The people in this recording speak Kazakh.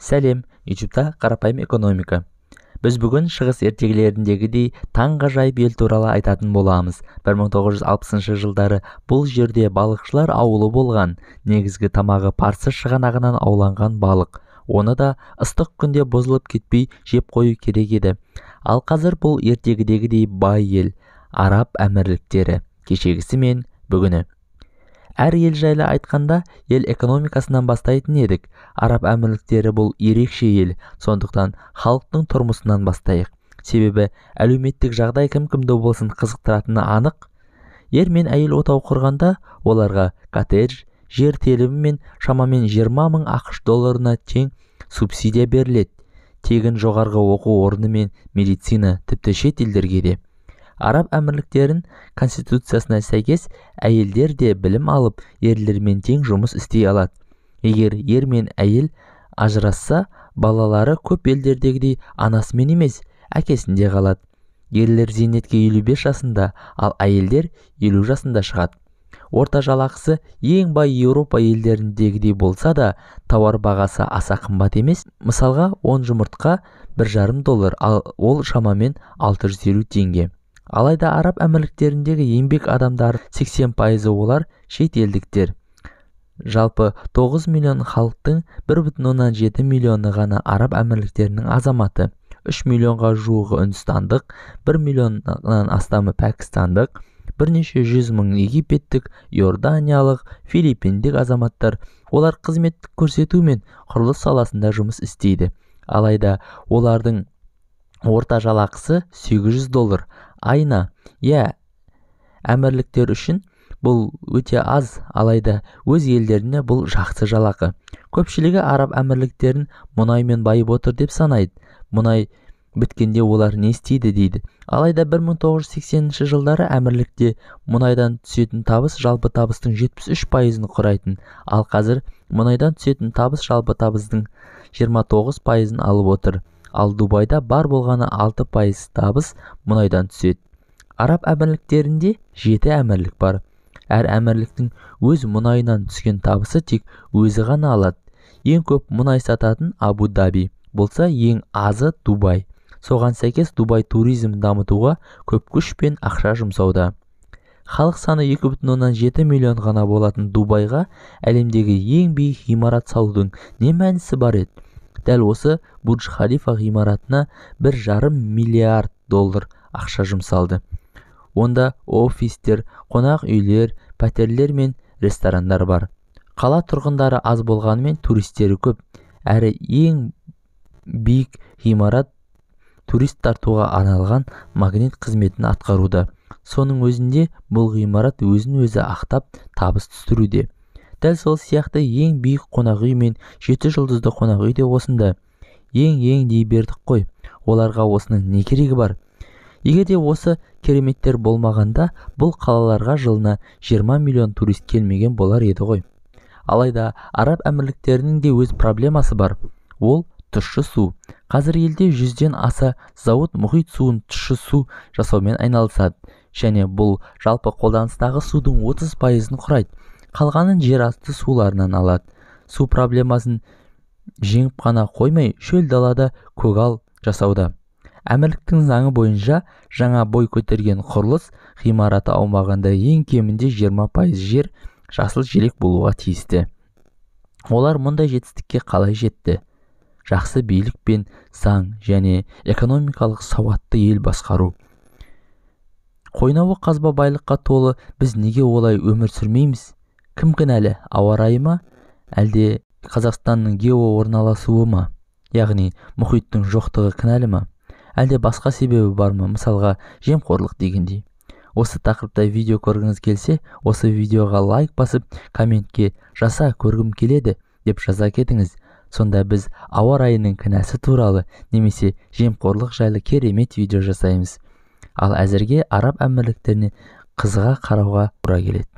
Сәлем, YouTube'та қарапайым экономика. Біз бүгін шығыс ертегілеріндегідей таңғажайып ел туралы айтатын боламыз. 1960 жылдары бұл жерде балықшылар ауылы болған. Негізгі тамағы Парсы шығанағынан ауланған балық. Оны да ыстық күнде бұзылып кетпей жеп қою керек еді. Ал қазір бұл ертегідегідей бай ел, Араб Әмірліктері, кешегісі мен бүгіні. Әр ел жайлы айтқанда, ел экономикасынан бастайтын едік. Араб Әмірліктері бұл ерекше ел, сондықтан халықтың тұрмысынан бастайық. Себебі әлеуметтік жағдай кім-кімді болсын қызықтыратыны анық. Ер мен әйел отау құрғанда, оларға коттедж, жер телімі мен шамамен 20 мың ақш долларына тең субсидия беріледі. Тегін жоғарғы оқу орны мен медицина, тіпті шет елдерге де. Араб Әмірліктерін конституциясына сәйкес әйелдер де білім алып, ерлермен тең жұмыс істей алады. Егер ер мен әйел ажырасса, балалары көп елдердегідей анасымен емес, әкесінде қалады. Ерлер зейнетке 55 жасында, ал әйелдер 50 жасында шығады. Орта жалақысы ең бай Еуропа елдеріндегідей болса да, тауар бағасы аса қымбат емес. Мысалға, 10 жұмыртқа 1,5 доллар, ал ол шамамен 650 теңге. Алайда Араб Әмірліктеріндегі еңбек адамдары 80% олар шет елдіктер. Жалпы 9 миллион халықтың 1,7 миллионы ғана Араб Әмірліктерінің азаматы. 3 миллионға жуығы үндістандық, 1 миллионнан астамы пәкістандық, бірнеше жүз мың египеттік, иорданиялық, филиппиндік азаматтар. Олар қызмет көрсету мен құрылыс саласында жұмыс істейді. Алайда олардың орта жалақысы 800 доллар айына. Иә, әмірліктер үшін бұл өте аз, алайда өз елдеріне бұл жақсы жалақы. Көпшілігі Араб Әмірліктерін мұнаймен байып отыр деп санайды. Мұнай біткенде олар не істейді дейді. Алайда 1980 жылдары әмірлікте мұнайдан түсетін табыс жалпы табыстың 73%-ын құрайтын, ал қазір мұнайдан түсетін табыс жалпы табыстың 29%-ын алып отыр. Ал Дубайда бар болғаны 6% табыс мұнайдан түседі. Араб Әмірліктерінде 7 әмірлік бар. Әр әмірліктің өз мұнайынан түскен табысы тек өзі ғана алады. Ең көп мұнай сататын Абу-Даби болса, ең азы Дубай. Соған сәйкес Дубай туризм дамытуға көп күш пен ақша жұмсауда. Халық саны 2,7 миллион ғана болатын Дубайға әлемдегі ең биік ғимарат салудың не мәнісі бар еді? Дәл осы Бурдж-Халифа ғимаратына 1,5 миллиард доллар ақша жұмсалды. Онда офистер, қонақ үйлер, пәтерлер мен ресторандар бар. Қала тұрғындары аз болғанымен туристері көп. Әрі ең биік ғимарат турист тартуға арналған магнит қызметін атқаруда. Соның өзінде бұл ғимарат өзін өзі ақтап табыс түсіруде. Дәл сол сияқты ең биік қонақ үй мен 7 жұлдызды қонақ үй де осында. Ең-ең дей бердік қой. Оларға осының не керегі бар? Егер де осы кереметтер болмағанда, бұл қалаларға жылына 20 миллион турист келмеген болар еді ғой. Алайда Араб Әмірліктерінің де өз проблемасы бар. Ол тұщы су. Қазір елде 100-ден аса зауыт мұхит суын тұщы су жасаумен айналысады. Және бұл жалпы қолданыстағы судың 30%-ын құрайды. Қалғанын жер асты суларынан алады. Су проблемасын жеңіп қана қоймай, шөл далада көгал жасауда. Әмірліктің заңы бойынша жаңа бой көтерген құрылыс ғимараты аумағында ең кемінде 20% жер жасыл желек болуға тиісті. Олар мұндай жетістікке қалай жетті? Жақсы билік пен заң және экономикалық сауатты ел басқару. Қойнауы қазба байлыққа толы біз неге олай өмір сүрмейміз? Кім кінәлі? Ауа райы ма? Әлде Қазақстанның гео орналасуы ма? Яғни мұхиттың жоқтығы кінәлі ма? Әлде басқа себебі бар ма? Мысалға, жемқорлық дегендей. Осы тақырыпта видео көргіңіз келсе, осы видеоға лайк басып, комментке жаса көргім келеді деп жаза кетіңіз. Сонда біз ауа райының кінәсі туралы немесе жемқорлық жайлы керемет видео жасаймыз. Ал әзірге Араб Әмірліктеріне қызыға қарауға тура келеді.